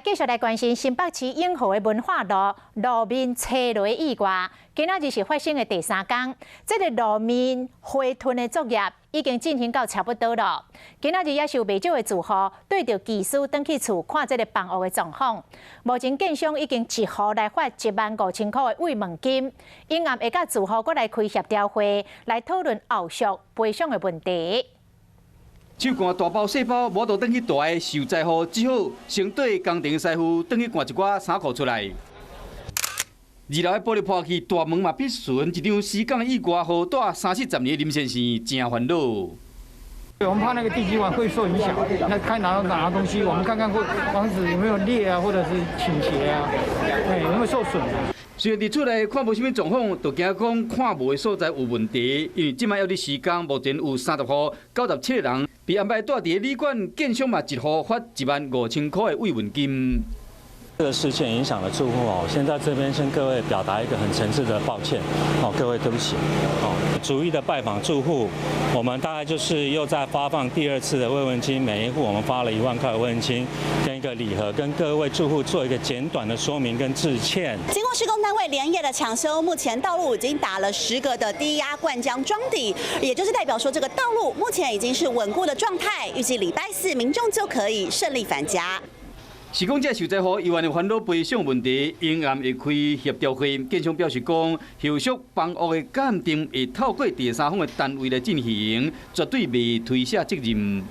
繼續來關心新北市永和的文化路路面車雷意外，今仔日是發生的第三工，這個路面回吞的作業已經進行到差不多了。今仔日也是有袂少的住戶綴著技師轉去厝看這個房屋的狀況。目前建商已經一戶來發15,000塊的慰問金，𪜶暗會佮住戶閣來開協調會來討論後續賠償的問題。手攑大包細包，無法度轉去蹛的受災戶，只好先綴工程師傅轉去攑一寡衫褲出來。二樓的玻璃破去，大門嘛破損，一場施工意外，予蹛三四十年的林先生誠煩惱。我們怕那個地基板會受影響，那看拿拿東西，我們看看會房子有沒有裂啊，或者是傾斜啊，對，有沒有受損。雖然佇厝內看無啥物狀況，就驚講看無的所在有問題，因為這擺猶佇施工，目前有30戶97個人被安排蹛佇旅館，建商嘛一戶發15,000塊的慰問金。這個事件影響了住戶哦，先在這邊先各位表達一個很誠摯的抱歉，哦，各位對不起，哦，逐一的拜訪住戶，我們大概就是又在發放第二次的慰問金，每一戶我們發了1萬塊慰問金，跟一個禮盒，跟各位住戶做一個簡短的說明跟致歉。經過施工單位連夜的搶修，目前道路已經打了10個的低壓灌漿樁底，也就是代表說這個道路目前已經是穩固的狀態，預計禮拜四民眾就可以順利返家。是講這受災戶猶原有煩惱賠償問題，𪜶暗會開協調會。建商表示講，後續房屋的鑑定會透過第三方的單位來進行，絕對袂推卸責任。